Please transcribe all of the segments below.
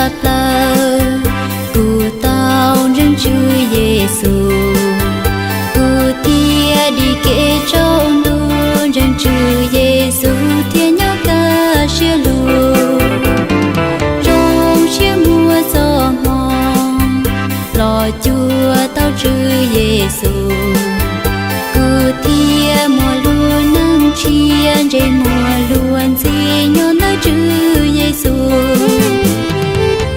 tshaj plaws. Kuv tau ntseeg Tswv Yexus, kuv thiaj dim kev tsaus ntuj ntseeg Tswv Yexus thiab nyob kaj siab lug. Zoo siab muaj txoj hmoo los cuag tau Tswv Yexus, kuv thiaj muaj lub neej tshiab ntsej muag luag ntxhi nyob ntawm Tswv Yexus.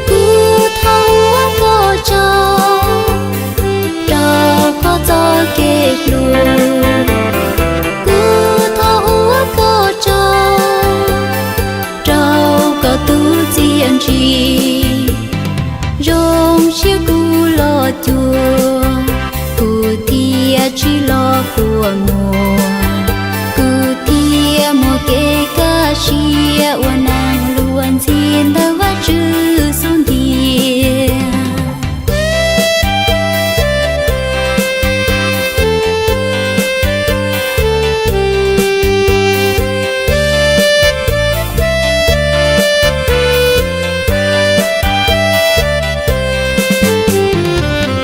Kuv thov ua koj tsaug rau koj txoj kev hlub. Kuv thov ua koj tsaug rau koj tus txiaj ntsig. Zoo siab kuv los cuag, kuv thiaj tsis los kua muag, kuv thiaj muaj kev kaj siab ua neej luag ntxhi ntawm Vajtswv xub ntiag.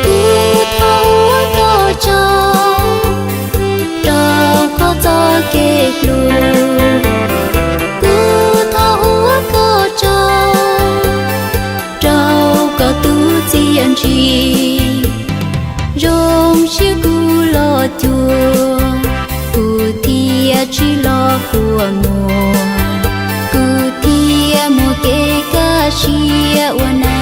Kuv thov ua koj tsaug rau koj txoj kev hlub. Kuv thov ua koj tsaug rau koj tus txiaj ntsig. Zoo siab kuv los cuag, kuv thiaj tsis los kua muag, kuv thiaj muaj kev kaj siab ua neej